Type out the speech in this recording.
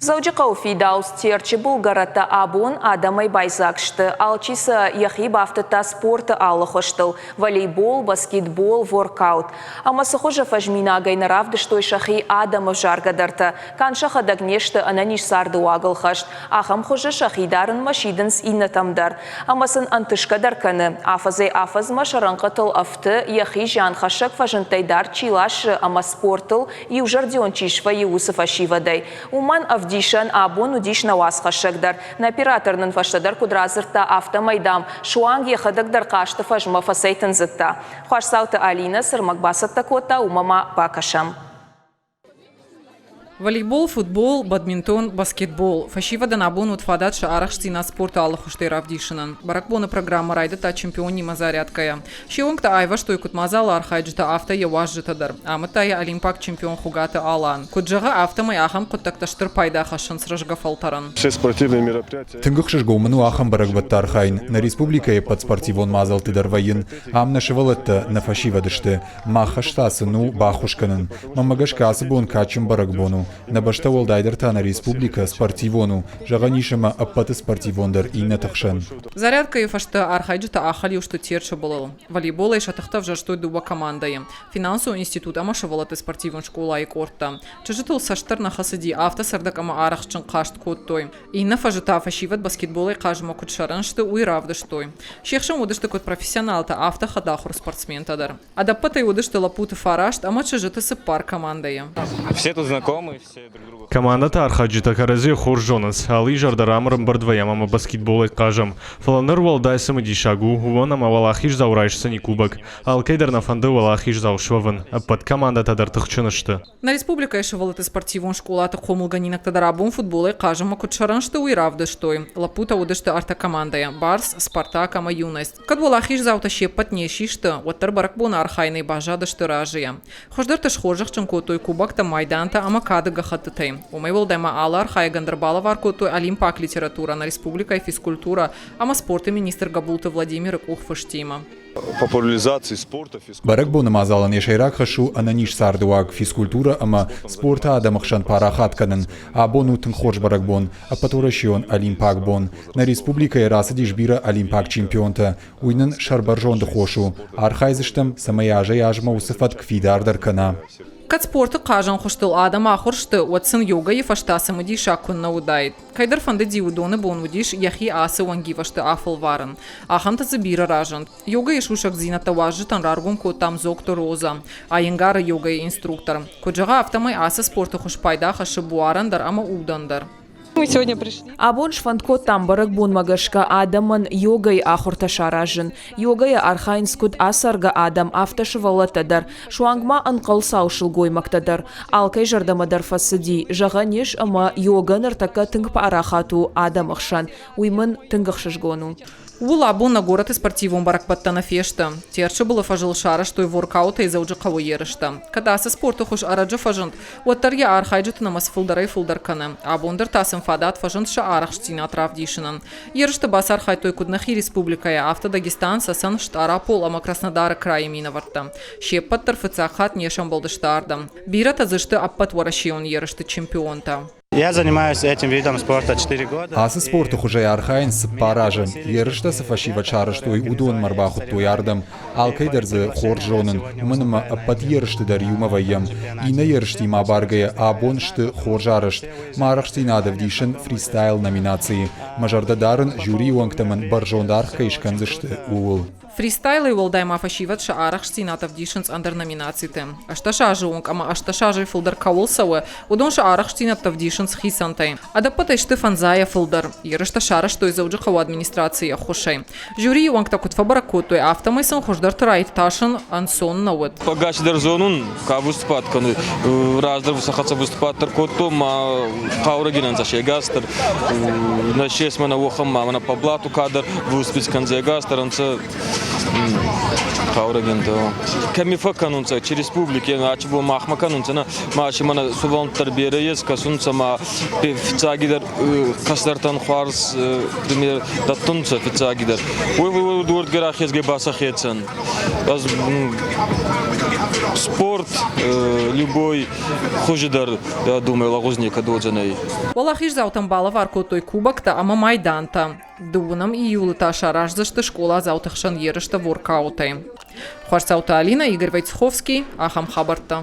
Дзӕуджыхъӕуы фидауц Терчы былгӕрӕттӕ абон адӕмӕй байдзаг сты. Алчи сӕ йӕхи бафтыдта спорты алы хуызтыл – волейбол, баскетбол, воркаут. Ӕмӕ цы хуызы фӕзминагӕй нӕ равдыстой сӕхи адӕмы ӕвзаргӕдӕртӕ, канд сӕхӕдӕг не сты ӕнӕниз царды уагыл хӕст, ахӕм хуызы сӕхи дарынмӕ сидынц иннӕтӕм дӕр. Ӕмӕ сын ӕнтысгӕ дӕр кӕны. Афӕдзӕй-афӕдзмӕ сӕ рӕнхъытыл ӕфты, йӕхи зианхӕссӕг фӕзындтӕй дард чи ласы ӕмӕ спортыл иузӕрдион чи свӕййы, уыцы фӕсивӕдӕй. Уымӕн ӕвдисӕн абон уыдис нӕ уацхӕссӕг дӕр. Нӕ оператор нын фӕстӕдӕр куыд радзырдта, афтӕмӕй, дам, суанг йӕхӕдӕг дӕр хъазты фӕзмӕ фӕцӕйтындзыдта. Хуасдзауты Алинӕ цы рмӕг бацӕттӕ кодта, уымӕ ма бакӕсӕм. Волейбол, футбол, бадминтон, баскетбол. Фӕсивӕдӕн абон уыд фадат сӕ арӕхстдзинад спорты алы хуызтӕй равдисынӕн. Бӕрӕгбоны программӕ райдыдта чемпионимӕ зарядкӕйӕ. Се уӕнгтӕ айвӕзтой куыд мадзалы архайджытӕ, афтӕ йӕ уазджытӕ дӕр. Амыдта йӕ олимпаг чемпион Хуыгаты Алан. Куыд зӕгъы, афтӕмӕй ахӕм хъуыддӕгтӕ стыр пайда хӕссынц рӕзгӕ фӕлтӕрӕн. Тынг ӕхсызгон мын у ахӕм бӕрӕгбӕтты архайын. Нӕ республикӕйы ӕппӕт спортивон мадзӕлтты дӕр вӕййын. Ам нӕ сывӕллӕттӕ, нӕ фӕсивӕд сты. Мах хӕс та сын у баххуыс кӕнын. Мӕнмӕ гӕсгӕ ацы бон кадджын бӕрӕгбон у. Нӕ бӕстӕ уӕлдайдӕр та нӕ республикӕ спортивон у, зӕгъӕн ис ӕмӕ ӕппӕты спортивондӕр иннӕты хсӕн. Зарядкӕйы фӕстӕ архайджытӕ ахӕлиу сты Терчы былыл. Волейболӕй сӕ тыхтӕ ӕвзӕрстой дыууӕ командӕйы – финансон институт ӕмӕ сывӕллӕтты спортивон скъолайы къордтӕ. Чызджытыл цӕст дӕр нӕ хӕцыди, афтӕ цӕрдӕг ӕмӕ арӕхстджын хъазт кодтой. Иннӕ фӕзы та фӕсивӕд баскетболӕй хъазынмӕ куыд сӕрӕн сты, уый равдыстой. Се хсӕн уыдысты куыд профессионалтӕ, афтӕ хӕдахуыр спортсментӕ дӕр. Ӕдӕппӕтӕй уыдысты лӕппуты фараст ӕмӕ чызджыты цыппар командӕйы. Все тут знакомы, все друг друга. Командӕты архайджытӕ кӕрӕдзийы хорз зонынц. Алы изӕр дӕр ам ӕрӕмбырд вӕййӕм ӕмӕ баскетболӕй хъазӕм. Фӕлӕ ныр уӕлдай цымыдисаг у, уымӕн ӕмӕ уӕлахиздзау райсдзӕни кубок. Алкӕй дӕр нӕ фӕнды уӕлахиздзау суӕвын. Ӕппӕт командӕтӕ дӕр тыхджын сты. Нӕ республикӕйы сывӕллӕтты спортивон скъолаты хъомылгӕнинӕгтӕ дӕр абон футболӕй хъазынмӕ куыд сӕрӕн сты, уый равдыстой. Лӕппутӕ уыдысты ӕртӕ командӕйӕ – Барс, Спартак ӕмӕ Юность. Кӕд уӕлахиздзаутӕ се ппӕт не систы, уӕддӕр бӕрӕгбоны архайынӕй баззадысты разыйӕ. Хуыздӕрты схорзӕхджын кодтой кубоктӕ, майдантӕ ӕмӕ кады гӕххӕттытӕй. Уымӕй уӕлдай ма алы архайӕгӕн дӕр балӕвар кодтой олимпаг литературӕ нӕ республикӕйы физкультурӕ ӕмӕ спорты министр Гӕбулты Владимиры къухфыстимӕ. Популяризации спорта. Бӕрӕгбоны мадзалӕн йӕ сӕйраг хӕс у ӕнӕниз цардыуаг, физкультурӕ ӕмӕ спорты адӕмы хсӕн парахат кӕнын. Абон у тынг хорз бӕрӕгбон, Ӕппӕтуӕрӕсеон Олимпаг бон. Нӕ республикӕйы рацыдис бирӕ олимпаг чемпионтӕ. Уый нын сӕрбӕрзонды хос у. Архайдзыстӕм, цӕмӕй азӕй-азмӕ уыцы фӕтк фидардӕр кӕна. Кӕд спорты хъазӕн хуызтыл адӕм ахуыр сты, уӕд сын йогӕйы фӕстӕ цымыдисаг куыннӕ уыдаид. Кӕйдӕр фӕндыди уыдоны бон уыдис йӕхи ацы уӕнгивӕзты афӕлварын. Ахӕмтӕ дзы бирӕ разынд. Йогӕйы сусӕгдзинӕдтӕ уазджытӕн раргом кодта Мзокты Роза, Айенгары йогӕйы инструктор. Куыд зӕгъы, афтӕмӕй ацы спорты хуыз пайда хӕссы буарӕн дӕр ӕмӕ удӕн дӕр. Абон сфӕнд кодтам бӕрӕгбонмӕ гӕсгӕ адӕмӕн йогӕйы ахуыртӕ саразын. Йогӕйӕ архайынц куыд ацӕргӕ адӕм, афтӕ сывӕллӕттӕ дӕр, суанг ма ӕнхъӕлцау сылгоймӕгтӕ дӕр. Алкӕй зӕрдӕмӕ дӕр фӕцыди. Зӕгъӕн ис, ӕмӕ йогӕ ныртӕккӕ тынг парахат у адӕмы хсӕн. Уый мын тынг ӕхсызгон у. Ууыл абон нӕ горӕты спортивон бӕрӕгбӕттӕ нӕ фесты. Терчы былы фӕзыл сарӕзтой воркаутӕй Дзӕуджыхъӕуы ерыстӕ. Кӕд ацы спорты хуыз ӕрӕджы фӕзынд, уӕддӕр йӕ архайджыты нымӕц фылдӕрӕй-фылдӕр кӕны. Абон дӕр та сын фадат фӕзынд сӕ арӕхстдзинад равдисынӕн. Ерысты бацархайдтой куыд нӕхи республикӕйы, афтӕ Дагестан, Цӕцӕн, Стъарапол ӕмӕ Краснодары крайы минӕвӕрттӕ. Се ппӕт дӕр фыццаг хатт не сӕмбӕлдысты ардӕм. Бирӕтӕ дзы сты ӕппӕтуӕрӕсейон ерысты чемпионтӕ. Я занимаюсь этим видом спорта 4 года. Ацы спорты хуызӕй архайынц цыппар азы. Ерыстӕ цы фӕсивӕд сарӕзтой, уыдонмӕ ӕрбахуыдтой ардӕм. Алкӕй дӕр дзы хорз зонын, уымӕн ӕмӕ ӕппӕт ерысты дӕр иумӕ вӕййӕм. Иннӕ ерыстимӕ абаргӕйӕ абон сты хорз арӕзт. Мӕ арӕхстдзинад ӕвдисын фристайл номинацийы. Мӕ зӕрдӕ дарын, жюрийы уӕнгтӕ мын бӕрзонд аргъ кӕй скӕндзысты, ууыл. Фристайлӕй уӕлдай ма фӕсивӕд сӕ арӕхстдзинад ӕвдисынц ӕндӕр номинациты. 18 азы онг ӕмӕ 18 азӕй фылдӕр кӕуыл цӕуы, уыдон сӕ арӕхстдзинӕдтӕ ӕвдисынц хицӕнтӕй. Ӕдӕппӕтӕй сты фӕндзайӕ фылдӕр. Ерыстӕ сарӕзтой Дзӕуджыхъӕуы администрацийы ӕххуысӕй. Жюрийы уӕнгтӕ куыд фӕбӕрӕг кодтой, афтӕмӕй сын хуыздӕрты раиртасын ӕнцон нӕ уыд. Погас дӕр зонун, ка выступать кӕнуй. Раздӕр сӕ хӕццӕ выступать дӕр кодтон, ма хъаурӕгин ӕнцӕ се гас дӕр. Нӕ сес мӕнӕ уохӕн ма мӕнӕ по блату кадӕр выступить кӕндзӕ ӕгас дӕр ӕнцӕ. Хъаурӕгинтӕ. Кӕми фӕккӕнунцӕ, чи республики, ачи бон махмӕ кӕнунцӕ, нӕ, ма си мӕнӕ сувӕллӕнттӕ берӕ ес, кӕсунцӕ ма фиццагидӕр кӕстӕртӕн хуарз пример дӕттунцӕ фиццагидӕр. Уой уордгӕ рахезгӕ ба сӕхецӕн. Ӕз спорт любой хузи дӕр, думаю, лӕгъуз некӕд уодзӕнӕй. Уӕлахиздзаутӕн балӕвар кодтой кубоктӕ ӕмӕ майдантӕ. Дыууынӕм июлы та сараздзысты скъоладзауты хсӕн ерыстӕ воркаутӕй. Хуасдзауты Алинӕ, Игорь Войцеховский, ахӕм хабӕрттӕ.